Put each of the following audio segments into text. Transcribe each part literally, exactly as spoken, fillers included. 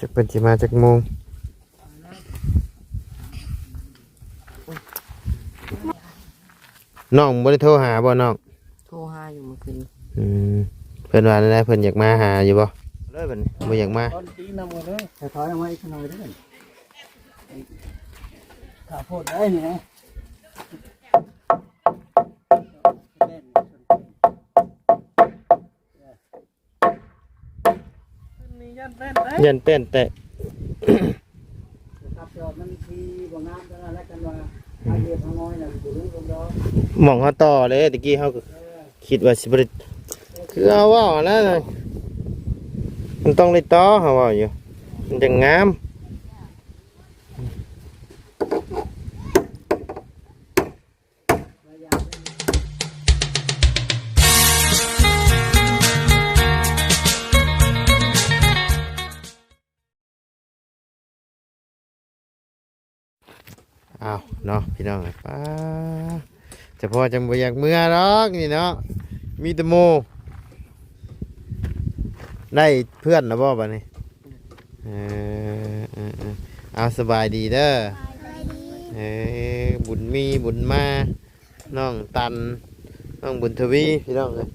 จักเพิ่นสิมาจักโมง น้องบ่ได้โทรหาบ่น้อง โทรหาอยู่เมื่อคืน อืม เพิ่นว่าแนวใด เพิ่นอยากมาหาอยู่บ่ เลยบัดนี้ บ่อยากมา ตอนตีนำกันเลย ถอยออกมาอีกหน่อยเด้อ ข้าวโพดได้นี่นะ ย่านแป้นแตก หม่องเฮาต่อเลย ตะกี้เฮาก็คิดว่าสิบ่ได้ คือเฮาเว้าหั้นนะ มันต้องได้ต่อ เฮาเว้าอยู่ มันจั่งงาม อ้าว เนาะ พี่น้อง ป๊า เฉพาะจั่งบ่อยากเมือดอกนี่เนาะ มีแต่หมู่ ได้เพื่อนแล้วบ่บัดนี้ เออ เออ เออ เอา สบายดีเด้อ สบายดี เออ บุญมีบุญมา น้องตัน น้องบุญทวี พี่น้องเอ้ย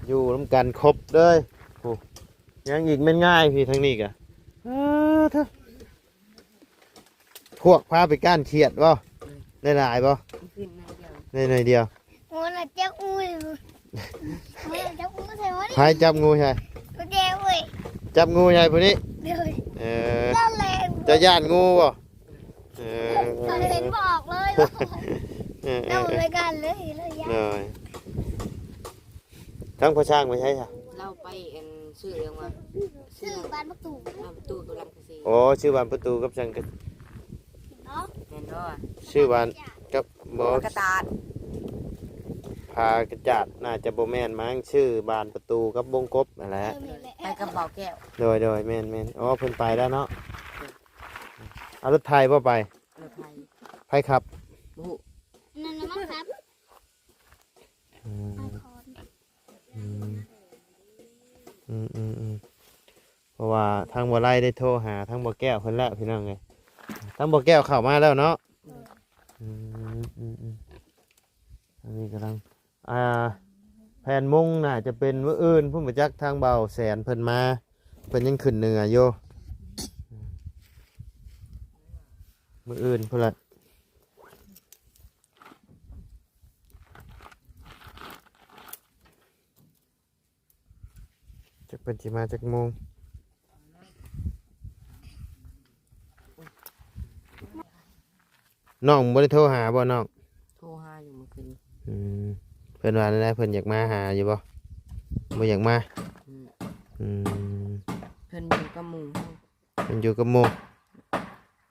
อยู่นำกันครบเลย โอ้ ยังอีกแม่นง่ายพี่ทางนี้กะ เออ เถอะ พวกพาไปก้านเขียดบ่ ได้หลายบ่ ขึ้นหน่อยเดียว ได้หน่อยเดียว โอ้ย น่ะจับงูอยู่ โอ้ย น่ะจับงูใส่วะนี่ ใครจับงูใช่ โอเคเว้ย จับงูใช่ผู้นี้ เดี๋ยว เออ นั่นแหละ เจ้าย่านงูบ่ เออ เขาเห็นบอกเลย เออ เออ เล่าด้วยกันเลย เลยย่าน เลย ทั้งพ่อช่างไปใช่ค่ะ เราไปอันชื่อเรื่องว่า ชื่อบ้านประตู บ้านประตูกับลำกะซี อ๋อ ชื่อบ้านประตูกับสังกะ เนาะ แม่นบ่ ชื่อบ้านกับบ่ กระตาด ผากระจาด น่าจะบ่แม่นมั้ง ชื่อบ้านประตูกับวงกบนั่นแหละ เออ แม่นแหละ ไปกับเบาแก้ว โดย โดย แม่น แม่น อ๋อ เพิ่นไปแล้วเนาะ เอารถไถบ่ไป รถไถ ไผขับ บ่ฮู้ นั่นน่ะมั้งครับ อืม ไอคอน อืม อืม อืม อืม เพราะว่าทางบ่ไล่ได้โทรหาทางบ่แก้วเพิ่นแล้วพี่น้องเอ้ย ทางบ่แก้วเข้ามาแล้วเนาะ อืม อืม อืม อันนี้กำลัง อ่า แผ่นมุงน่าจะเป็นมื้ออื่นพุ้น บ่จักทางเบาแสนเพิ่นมา เพิ่นยังขึ้นเหนืออยู่ มื้ออื่นพุ้นละ จักเพิ่นสิมาจักโมง น้องบ่ได้โทรหาบ่น้อง โทรหาอยู่เมื่อคืน อืม เพิ่นว่าแนวใด เพิ่นอยากมาหาอยู่บ่ บ่อยากมา อืม อืม เพิ่นอยู่กับหมู่ เพิ่นอยู่กับหมู่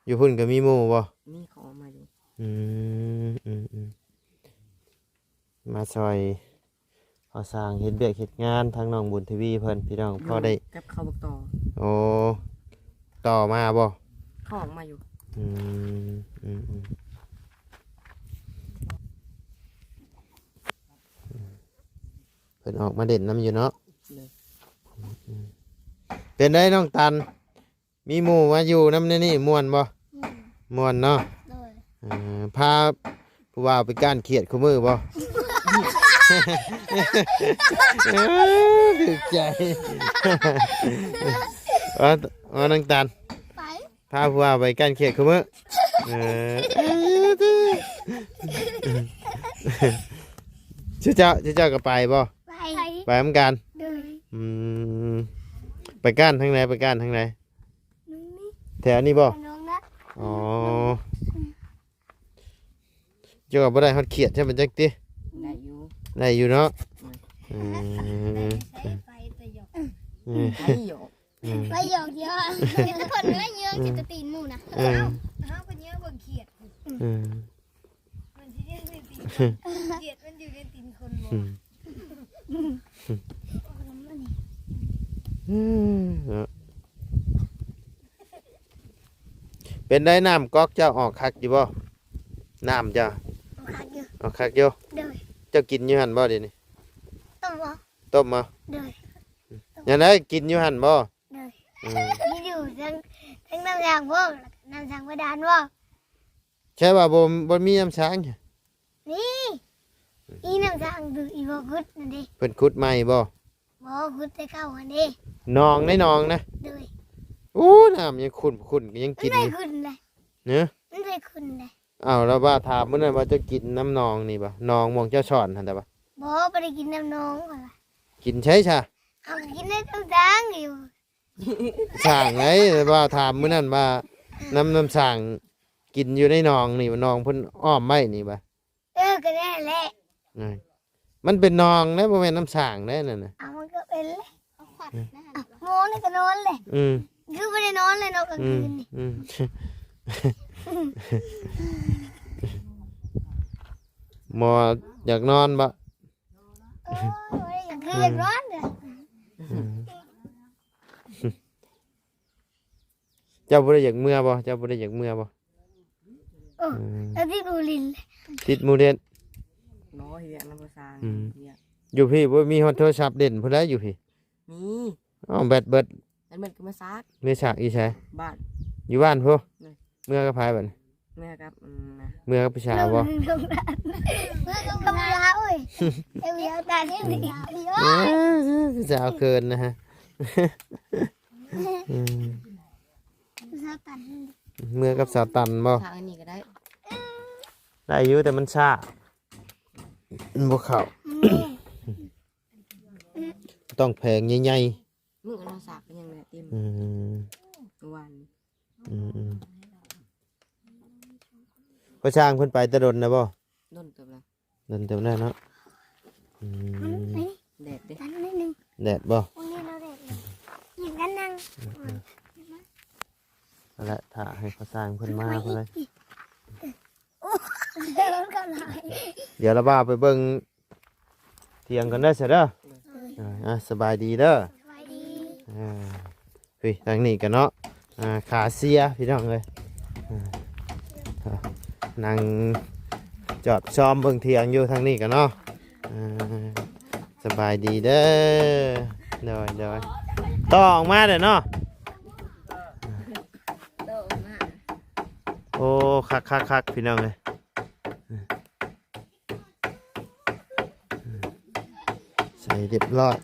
อยู่พุ้นก็มีหมู่บ่ มีเขาออกมาอยู่ อืม อืม อืม มาซอย เขาสร้างเฮ็ดเวียกเฮ็ดงานทางน้องบุญทวีเพิ่นพี่น้อง อยู่ พอได้ กับเขาบักต่อ โอ้ ต่อมาบ่ เขาออกมาอยู่ อืม อืม อืม เพิ่นออกมาเล่นนำอยู่เนาะ เลย อืม เป็นไดน้องตัน มีหมู่มาอยู่นำในนี่ม่วนบ่ อืม ม่วนเนาะ โดย เออ พาผู้บ่าวไปก้านเขียดคู่มื้อบ่ เออ ถูกใจ ว่า ว่าน้องตัน ไป พาผู้บ่าวไปก้านเขียดคู่มื้อ เออ ชื่อเจ้า ชื่อเจ้าก็ไปบ่ ไป ไปนำกัน โดย อืม ไปก้านทางใด ไปก้านทางใด นี่ แถวนี้บ่ น้องนะ อ๋อ เจ้าก็บ่ได้ฮอดเขียดใช่ไหมจักติ ได้อยู่ ได้อยู่เนาะ อืม อืม ไปแต่หยอก อืม ไปหยอก อืม ไปหยอกเดียวอะ เดี๋ยวทุกคนก็เยื้องจะตีนหมู่นะ อืม เฮาก็เยื้องเบิ่งเขียด อืม มันสิเยื้องในตีน เขียดมันอยู่ในตีนคนบ่ อืม อืม เนาะ เป็นไดน้ำก๊อกเจ้าออกคักอยู่บ่ น้ำเจ้า ออกคักอยู่ ออกคักอยู่ โดย เจ้ากินอยู่หั่นบ่เดี๋ยวนี้ ต้มบ่ ต้มบ่ โดย ยังไดกินอยู่หั่นบ่ โดย อืม มันอยู่จัง ทั้งน้ำสร้างบ่ น้ำสร้างบาดาลบ่ ใช่ว่าบ่ บ่มีน้ำสร้าง นี่ อีน้ำสร้างดูอีบ่ขุดนั่นเด้ เพิ่นขุดใหม่บ่ บ่ขุดแต่เก่าหั่นเด้ หนองในหนองนะ โดย โอ้ น้ำยังขุ่นๆ ก็ยัง มัน กิน ได้ อยู่ ขุ่นเลย เนอะ มันได้ขุ่นเลย อ้าว แล้วว่าถามมื้อนั้นว่าเจ้ากินน้ำหนองนี่บ่ หนองหม่องเจ้าสอนหั่นแต่บ่ บ่ บ่ได้กินน้ำหนองหั่นล่ะ กินใช้ซะ เอากินในน้ำสร้างอยู่ สร้างไหน ว่าถามมื้อนั้นว่า น้ำ น้ำสร้างกินอยู่ในหนองนี่ หนองเพิ่นอ้อมไว้นี่บ่ เออ ก็แน่แหละ นั่น มันเป็นหนองนะ บ่แม่นน้ำสร้างเด้นั่นน่ะ เอามันก็เป็นเลย เอาขวัญนะ อ่ะ หมอนี่ก็นอนเลย อืม คือบ่ได้นอนเลยเนาะกลางคืนนี่ อืม อืม หมออยากนอนบ่ โอ้ย กลางคืนอยากนอนเด้อ อืม เจ้าบ่ได้อยากเมือบ่ เจ้าบ่ได้อยากเมือบ่ โอ้ อืม แล้วที่บูลิน ติดหมู่เล่น น้อยเฮียน้ำประสาง อืม เฮีย อยู่พี้บ่มีฮอดโทรศัพท์เล่นพุ้นแหละอยู่พี้ มี อ้าว แบตเบิด แบตเบิดก็มาซัก เมือซักอยู่ไส บ้าน อยู่บ้านพุ้น นี่ เมือกับไผบัดนี้ เมือกับ อืม นะ เมือกับผู้สาวบ่ เมือกับผู้สาว โอ้ย เอวเดียวกันนี่ เออ ผู้สาวเขินนะฮะ อืม สาวตัน เมือกับสาวตันบ่ ทางอันนี้ก็ได้ ได้อยู่แต่มันช้า มันบ่เข้า ต้องแผงใหญ่ๆ มื้อนั้นสากก็ยังได้เต็ม อืม เมื่อวานนี้ อืม อืม พ่อช่างเพิ่นไปแต่ดนนะบ่ ดนเติบแล้ว ดนเติบแล้วเนาะ อืม แดดเด้ ตันนิดนึง แดดบ่ พรุ่งนี้เราแดดเลย หยิบกันนั่ง นั่นแหละ ถ้าให้พ่อช่างเพิ่นมาเพิ่นเลย โอ้ เดี๋ยวมันก็หลาย เดี๋ยวเราบ่าวไปเบิ่งเถียงกันเด้อซะเด้อ เออ อ่ะ สบายดีเด้อ สบายดี อ่า เฮ้ย ทางนี้กันเนาะ อ่า ขาเสียพี่น้องเอ้ย อ่า นั่งจอบซ่อมเบิ่งเถียงอยู่ทางนี้กันเนาะ อ่า สบายดีเด้อ โดย โดย ต่อออกมาเด้อเนาะ โตมา โอ้ คักคักคักพี่น้องเอ้ย ใส่เรียบร้อย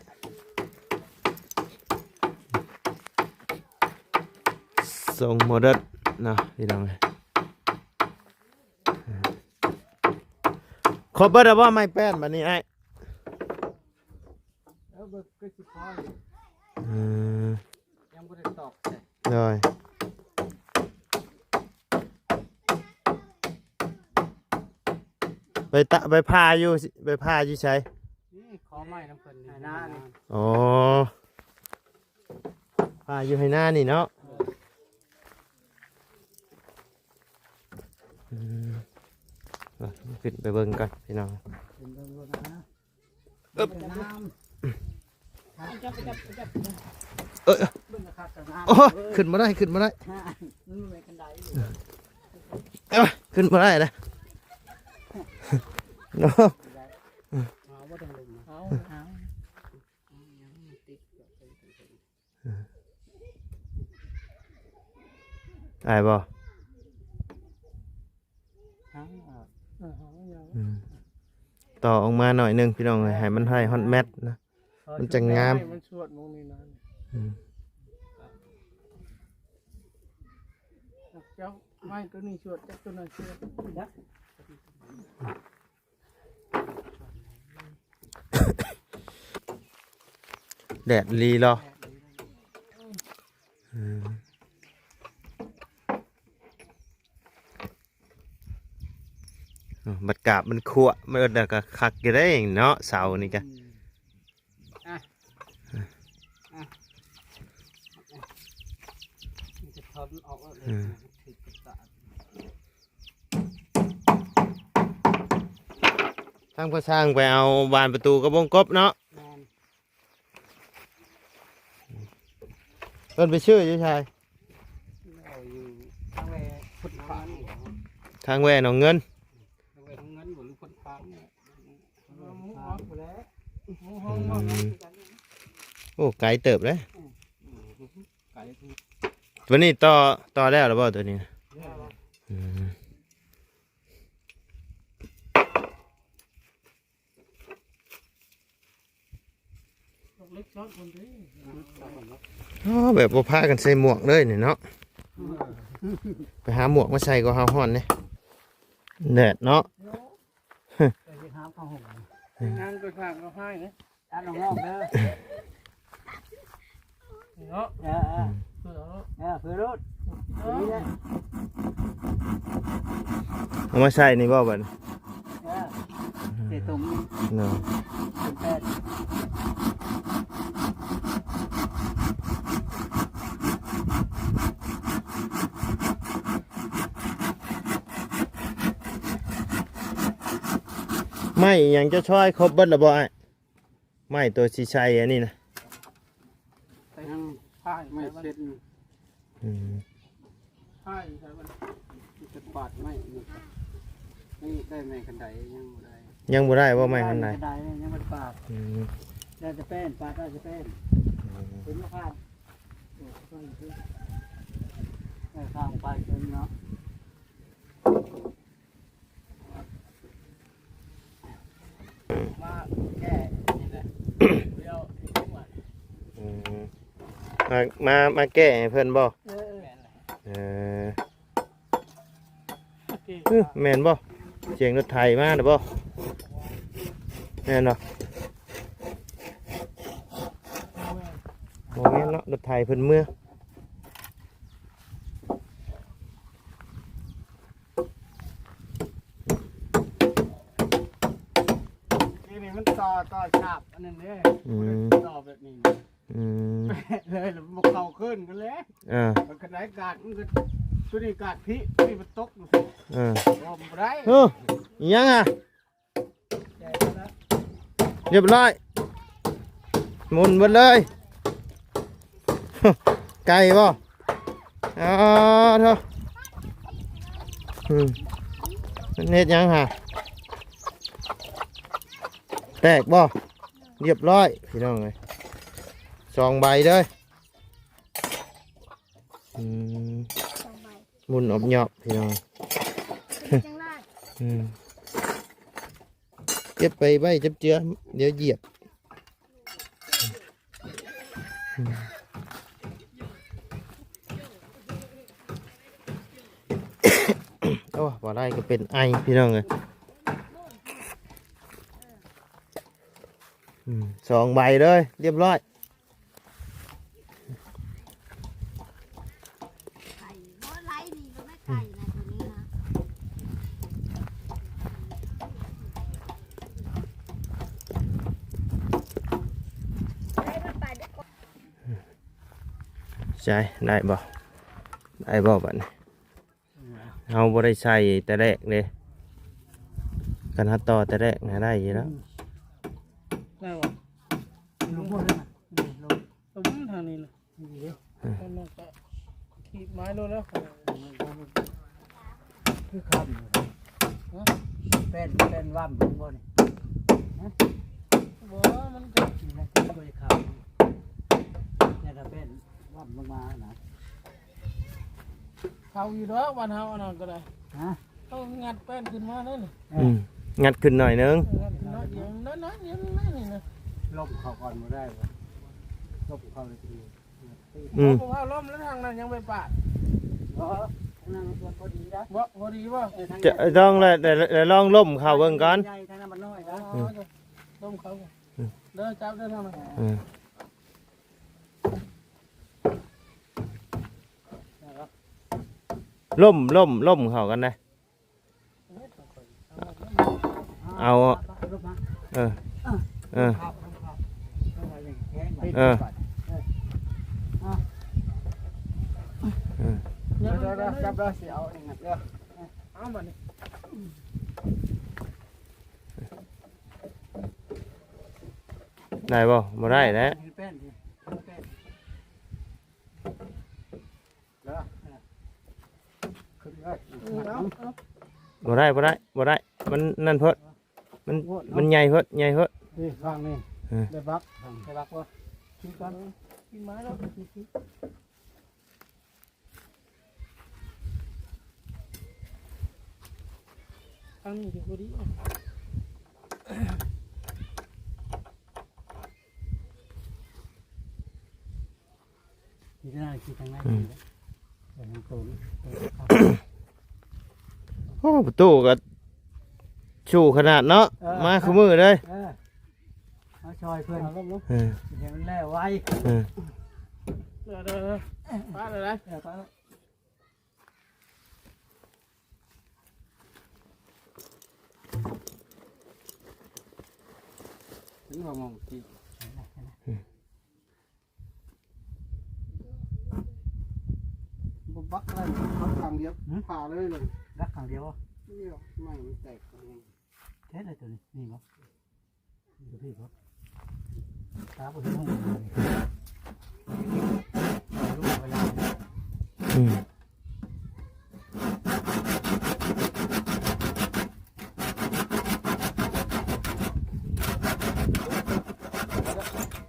ทรงโมเดิร์นเนาะพี่น้องเอ้ย ครบเบิดแล้วบ่ไม้แป้นบัดนี้อ้าย เออ เบิดก็สิพออยู่ อืม ยังบ่ได้ตอกใส่ โดย ไปตะ ไปผ่าอยู่ ไปผ่าอยู่ไส นี่ขอไม้นำเพิ่นนี่ ให้น้านี่ อ๋อ ผ่าอยู่ให้น้านี่เนาะ เออ อืม อ่ะ ขึ้นไปเบิ่งก่อนพี่น้อง ขึ้นไปเบิ่งนะ เอิบ น้ำ เอ้ย เบิ่งนะครับ โอ้ ขึ้นมาได้ ขึ้นมาได้ มันไม่เป็นไดอยู่ เอ้ย ขึ้นมาได้นะ เนาะ เอาบ่ต้องลงนะ เอา เอา ได้บ่ เอา เอา เอา อืม ต่อออกมาหน่อยหนึ่งพี่น้องเอ้ย ให้มันให้ฮอดแมตช์นะ มันจะงาม ให้มันสวดมองนี่นะ อืม เจ้าไม้ตัวนี้สวด เจ้าตัวนั้นสวดนะ แดดลีเหรอ อืม อ๋อ บัดกาบมันขั่ว มันเอิ้นแล้วก็คักอยู่เด้เนาะ เสานี่ก็ อืม อ่ะ อ่ะ มันจะถอนออกแล้วเลย อืม ถือกระต่าย ทางพ่อช่างไปเอาบานประตูกับวงกบเนาะ แม่น เพิ่นไปซื้ออยู่ไส เอาอยู่ทางแวพุทธะ ทางแวหนองเงิน ทางแวหนองเงินบ่หรือพุทธะเนี่ย เอาหมูออกไปแล้ว หมูห้องนอก อืม โอ้ ไกลเติบเลย ไกลที่ ตัวนี้ต่อ ต่อแล้วหรือเปล่าตัวนี้นะ? อืม เล็กซ้อนคนเด้อ อ๋อ แบบบ่พากันใส่หมวกเลยนี่เนาะ ไปหาหมวกมาใส่ก็เฮาฮ้อนนี่ แดดเนาะ ไปหาผ้าห่ม งานไปทางเราให้นะ ด้านนอกเด้อ เนาะ เออ เออ เออ เออ เออ เออ เพื่อรถ เออ นี่แหละ เอามาใส่นี่บ่บัดนี้? เออ ใส่ถุงนี่ เนาะ เป็นแปด ไม้อิหยังจะช่อยครบเบิดแล้วบ่อ้าย? ไม้ตัวสิใส่อันนี้นะ ยัง ผ้าอีก ไม่ ใส่มัน เช็ด อืม ผ้าอีก ใส่มัน จะปาดไม้นี่ นี่ได้ไม้คันไดยังบ่ได้ ยังบ่ได้ว่าไม้คันได ไม้คันไดยังบ่ได้ปาด อืม ได้แต่แป้น ปาดได้แต่แป้น อืม เป็นมะพร้าว เออ ข้างไปเพิ่นเนาะ มาแก้นี่แหละ เดี๋ยว อืม มา มา มาแก้ให้เพิ่นบ่? เออ เออ โอเค เออ แม่นบ่? เสียงรถไถมาน่ะบ่? แม่นบ่? บ่แม่นเนาะ รถไถเพิ่นเมือ นี่ นี่มันต่อ ต่อฉาบอันนั้นเด้ อืม ต่อแบบนี้ อืม เลยแล้วบ่เข้าขึ้นกันเลย เออ มันกระไดกาด มันก็ ตัวนี้กาดพิ ตัวนี้มันตก เออ บ่ได้ เออ อิหยังอะ? เรียบร้อย หมุนหมดเลย ไก่บ่? อ๋อ เถอะ อืม มันเฮ็ดหยังหะ? แตกบ่? เรียบร้อย พี่น้องเอ้ย สองใบเลย อืม สองใบ หมุนอบยอบพี่น้อง เป็นจังไร อืม เก็บไปไว้จับเจือ เดี๋ยวเหยียบ อืม โอ้ บ่ได้ก็เป็นไอพี่น้องเอ้ย อืม สองใบเลย เรียบร้อย ไข่ เพราะไล่นี่ก็ไม่ไข่นะ ตัวนี้นะ ใช่ ได้บ่ ได้บ่บัดนี้ เฮาบ่ได้ใส่แต่แรกเด้ คันเฮาต่อแต่แรกนะได้อยู่แล้ว ได้บ่ ลงพวกนั้นน่ะ นี่ลง ลงทางนี้นะ นี่เด้ อืม แล้วมันก็ขีดไม้โลดแล้ว คือคำ ฮะ แป้น แป้นว่ำเห็นบ่นี่ ฮะ บ่ มันก็ นี่นะ คือบ่ได้คำ เนี่ยถ้าแป้นว่ำลงมานะ เข้าอยู่ดอกบ้านเฮาอันนั้นก็ได้ ฮะ เขางัดแป้นขึ้นมานั่นน่ะ เออ อืม งัดขึ้นหน่อยนึง เออ งัดขึ้นน้อยเดียว น้อยๆเดียวนี่นะ ล้มเข้าก่อนบ่ได้บ่ ล้มเข้าเลยทีเดียว อืม เพราะว่าล้มแล้วทางนั้นยังไปปาด บ่ ทางนั้นมันพอดีนะ บ่ พอดีบ่ เออ ทาง จะ นั้น ต้องเลย เดี๋ยว เดี๋ยวลองล้มเข้าเบิ่งก่อน ใหญ่ ทางนั้นมันน้อยนะ อ๋อ อืม ล้มเข้า อืม เด้อ จับเด้อทางนั้น อืม ล้ม ล้ม ล้มเข้ากันนะ เอา เออ เออ เออ เออ เดี๋ยว เดี๋ยว เดี๋ยว จับแล้วสิเอาเองนะ เดี๋ยว เอามานี่ ได้บ่? บ่ได้แล้ว แป้นดิ แป้น เด้อ ขึ้นเลย เออ เอา เอา บ่ได้ บ่ได้ บ่ได้ มันนั่นโพด มัน โพดเนาะ มันใหญ่โพด ใหญ่โพด นี่ ข้างนี่ เออ ได้บัก ได้บักบ่ กินก่อน กินไม้แล้ว ตั้งนี่อยู่พอดี นี่ก็ได้คิดทางนั้น อืม แต่ทางโตน โอ้ประตูก็ชูขนาดเนาะ เออ มาคู่มือเลย เออมาช่วยเพื่อน เออ เดี๋ยวมันแล่ไว เออ เดี๋ยวเดี๋ยวเดี๋ยวป้าเลยนะ เดี๋ยวก็ ถึงหัวมองที่ บ่บักอะไรบักทางเดียวผ่าเลยเลย รักทางเดียว เนี่ยไม่มันแตกตรงนี้ เท่เลยตัวนี้นี่บ่ตัวพี่บ่ตาบ่เห็นห้องเลยลูกเวลา อืม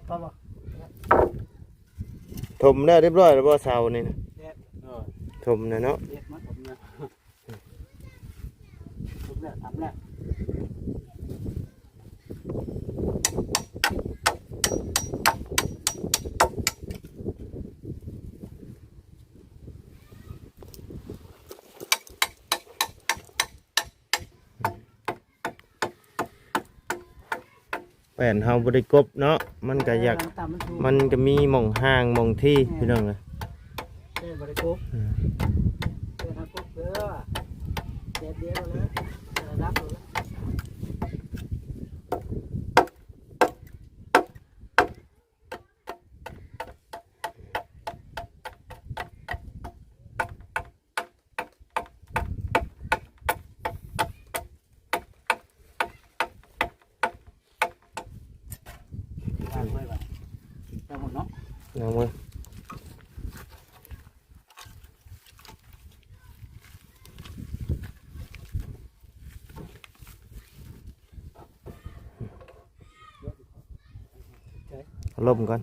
ก็บ่ ถมได้เรียบร้อยแล้วบ่เสานี่นะ เด็ด ถมนะเนาะ เด็ดมันผมเนี่ยผมเนี่ยทำเนี่ย แป้นเฮาบ่ได้กบเนาะ มันก็อยาก ตามมันถูก มันก็มีหม่องห่างหม่องที่พี่น้องเอ้ย เส้นบริโภค อืม เส้นทางกบเด้อเด็ดเดียวเลยระดับเลย วางไว้ก่อนจะหมดเนาะ เอามือ เอาลมก่อน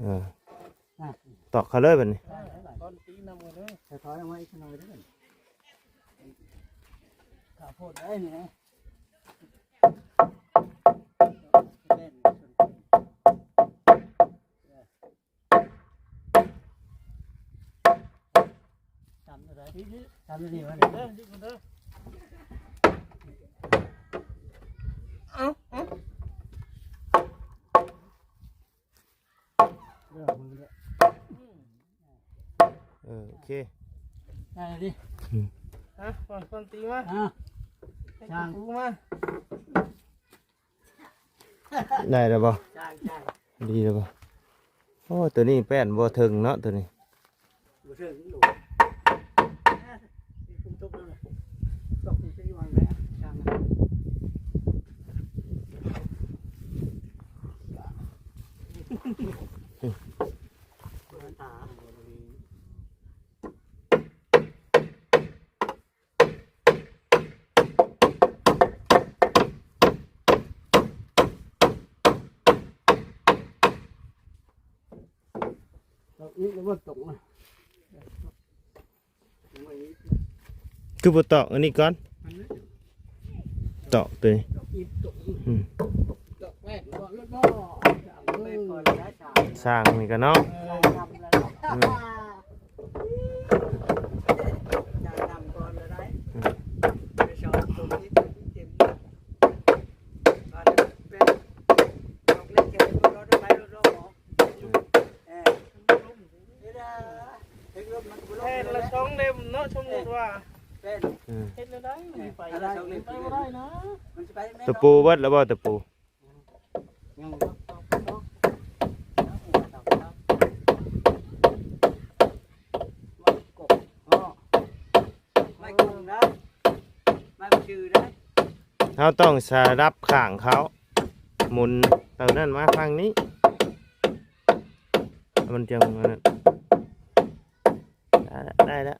เออ อ่ะ ตอกเขาเลยบัดนี้ ได้แล้ว ตอนตีนำกันเลย ถอยออกมาอีกหน่อยด้วยข้าวโพดได้นี่นะ จำได้ไหมจำได้ดีวะเนี่ย เด้อที่คุณเด้อเอาเอา เรื่องมือเลย เออ โอเค ได้เลยดิ ฮะก่อนก่อนตีมา อ่ะ ให้กูมา ได้แล้วบ่ ใช่ใช่ ดีแล้วบ่ โอ้ ตัวนี้แป้นบ่ถึงเนาะ ตัวนี้ บ่เชิงหลวงนี่คุณตกแล้วนะตกคุณจะอยู่วางแล้วจางนะตา ตกนี่แล้วว่าตกนะ คือบ่ตอกอันนี้ก่อน ตอกตัวนี้ อีกตกอีก อืม ตกแรกก็แล้วก็ไปก่อนได้สาม สร้างนี่ก็เนาะ ทำแล้ว อืม จะทำก่อนแล้วได้ อืม ไปสอนตรงนี้เต็มๆ แผ่นละสองเล่มเนาะสมมติว่า อืม เฮ็ดแล้วได้มันไปได้ไปบ่ได้นะ ตะปูเบิดแล้วบ่ตะปู ไม่กงนะไม่ชื่อนะ เฮาต้องสลับข้างเขา หมุนตัวนั้นมาฝั่งนี้ มันจังอันนั้น ได้ละ ได้ละ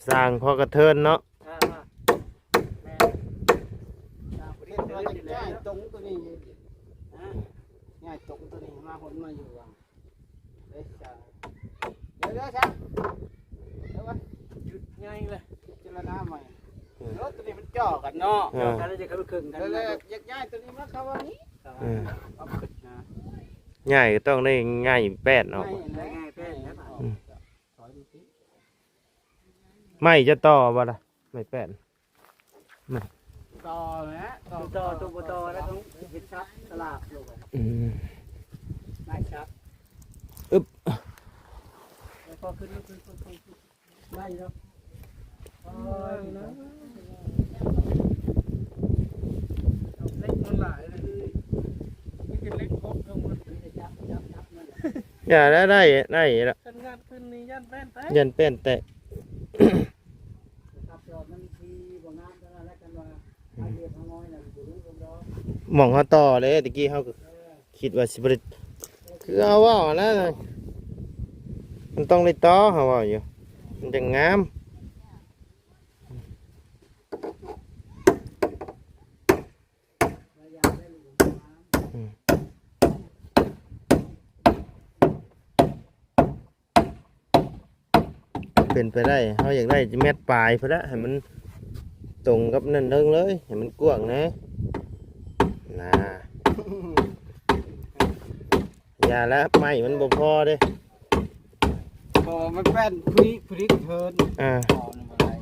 สร้างพอกระเทินเนาะ ง่ายตรงตัวนี้ง่ายตรงตัวนี้มาหนมาอยู่อ่ะเอ้ยจ้า เดี๋ยวๆ ซะ เดี๋ยวก่อน หยุดไงเลย พิจารณาใหม่ เออ รถตัวนี้มันจ่อกันเนาะ เออ จ่อกันแล้วจะเข้าครึ่งกัน แล้วๆ อยากย้ายตัวนี้มาเข้าวันนี้ เออ เอาขึ้นนะ ง่ายก็ต้องได้ง่ายแปดเนาะ ง่ายนะ ง่ายแปดนะ อืม ถอยดูสิ ไม่จะต่อบ่ล่ะ ไม่แปด ต่อนะ ต่อ ต่อ ตัวบ่ต่อแล้วต้องเห็นชักสลากอยู่ อืม ไม่ชัก อึ๊บ แล้วก็ขึ้น ขึ้น ขึ้น ขึ้น ขึ้น ได้แล้ว โอ้ยนะ เล็กมันหลายเลย นี่เป็นเล็กครบทั้งหมด จับ จับ จับมัน อย่าได้ ได้ ได้ละ คันงานขึ้นนี่ย่านแป้นแตก ย่านแป้นแตก ครับ จอดมันทีบ่งามเท่านั้นแหละ กันว่า อืม ให้เรียบให้น้อยน่ะ บ่รู้เรื่องดอก หม่องเฮาต่อเลย ตะกี้เฮาก็ เออ คิดว่าสิบ่ได้ คือเอาเว้านะ มันต้องได้ต่อ เฮาเว้าอยู่ มันจั่งงาม อืม เป็นไปได้ เฮาอยากได้แมตรปลายพุ้นละ ให้มันตรงกับนั่นเด้งเลย ให้มันกว้างนะ นะ อย่าละ ไม้มันบ่พอเด้ บ่ มันแป้นพริก พริกเทิน อ่า เอานี่บ่ได้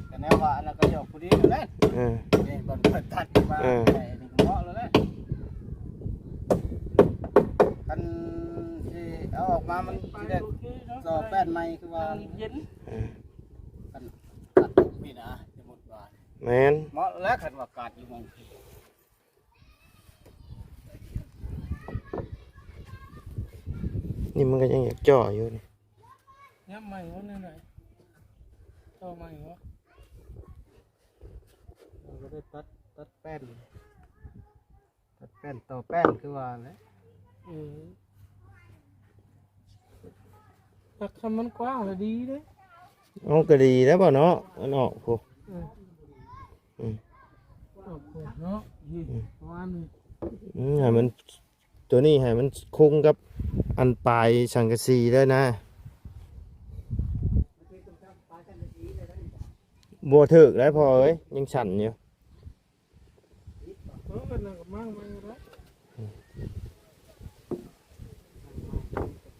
แต่แนวว่าอันนั้นก็หยอกพริกนั่นแหละ อ่า นี่บ่อนเพิ่นตัดมา อ่า แต่นี่ก็เหมาะแล้วแหละ คันสิเอาออกมามันสิได้ต่อแป้นใหม่คือว่า เย็น อ่า คันตัดนี่นะ สมมุติว่า แม่น เหมาะแล้วคันว่ากัดอยู่หม่อง นี่มันก็ยังอยากจ่ออยู่นี่ ย้ำใหม่วะ แนวใด๋ ต่อใหม่วะ เราก็ได้ตัด ตัดแป้น ตัดแป้น ต่อแป้นคือว่าแหละ เออ หากคันมันกว้างแล้วดีเด้ เอาก็ดีแล้วบ่เนาะ มันออกพุ้น เออ อืม ออกพุ้นเนาะ นี่ อืม ประมาณนี้ อืม ให้มัน ตัวนี้ให้มันคงกับอันปลายสังกะสีเลยนะ บ่ถืกได้พ่อเอ้ย ยังสั่นอยู่ เออ นั่นก็มั่งมันก็ได้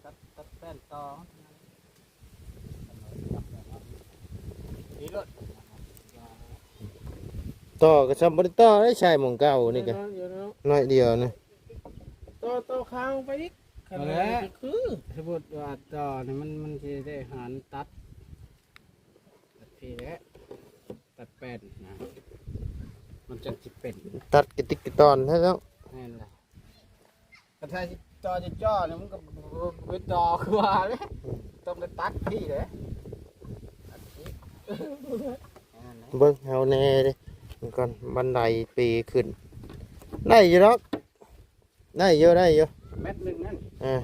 ตัด ตัดแป้นต่อ นี่รถ ต่อก็ซ้ำบ่ได้ต่อได้ ใช้หม่องเก่านี่ก็ เดี๋ยวเนาะ น้อยเดียวนะ ต่อ ต่อข้างไปอีก เอาละ คันว่าคือ สมมุติว่าต่อนี่มัน มันสิได้หารตัด ตัดพี้แหละ ตัดแป้นนะ มันจั่งสิเป็น ตัดกระติกกระตอนให้แล้ว แม่นล่ะ กระทายต่อจะจ่อเนี่ยมันก็บ่เป็นต่อคือว่าเลย ต้องได้ตัดพี้เลย ตัดพี้ เบิ่งเฮาแน่เด้ มันก่อน บันไดปีนขึ้น ได้อยู่ดอก ได้อยู่ ได้อยู่ แมตรหนึ่งนั่น อ่า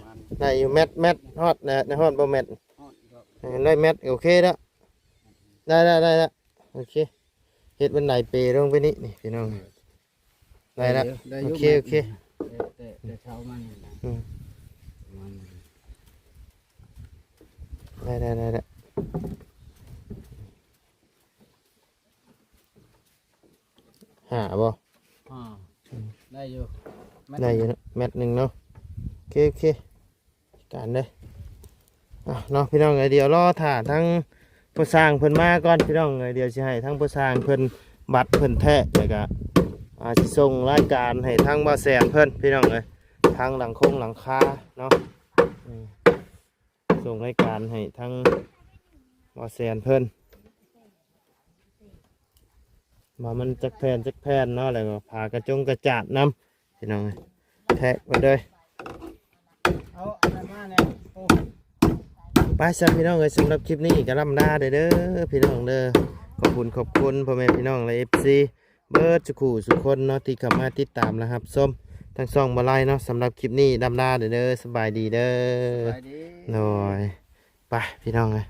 ได้อยู่ แมตร แมตร ฮอดนะ ฮอดบ่แมตร ฮอดอยู่ดอก เออ ได้แมตร โอเคแล้ว ได้ ได้ ได้แล้ว โอเค เฮ็ดบันไดปีนลงไปนี่ นี่พี่น้อง ได้แล้ว ได้อยู่ โอเค โอเค แต่ แต่ แต่เช้ามานี่นะ อืม ประมาณนี้ ได้ ได้ ได้ ได้ ห้าบ่ อ่า ได้อยู่ ได้อยู่เนาะ แมตรหนึ่งเนาะ โอเค โอเค การเด้อ อ่ะเนาะพี่น้องเอ้ย เดี๋ยวรอถ่าทั้งผู้สร้างเพิ่นมาก่อนพี่น้องเอ้ย เดี๋ยวสิให้ทั้งผู้สร้างเพิ่นบัตรเพิ่นแทะ แล้วก็ อ่า สิส่งรายการให้ทั้งบ่าวแสนเพิ่นพี่น้องเอ้ย ทั้งหลังคงหลังคาเนาะ อืม ส่งรายการให้ทั้งบ่าวแสนเพิ่น ว่ามันจักแผ่นจักแผ่นเนาะ แล้วก็ผ้ากระจงกระจาดนำ พี่น้องเอ้ย แทะไปเลย เอาอันนั้นมาแน่ โอ้ ไปซะพี่น้องเอ้ย สำหรับคลิปนี้ก็ล่ำลาเด้อ เด้อพี่น้องเด้อ ขอบคุณ ขอบคุณพ่อแม่พี่น้องและ เอฟซี เบิดสุขุสุคนเนาะ ที่เข้ามาติดตามและรับชมทางช่องบ่าวไล่เนาะ สำหรับคลิปนี้ล่ำลาเด้อ เด้อ สบายดีเด้อ สบายดี โดย ไปพี่น้องเอ้ย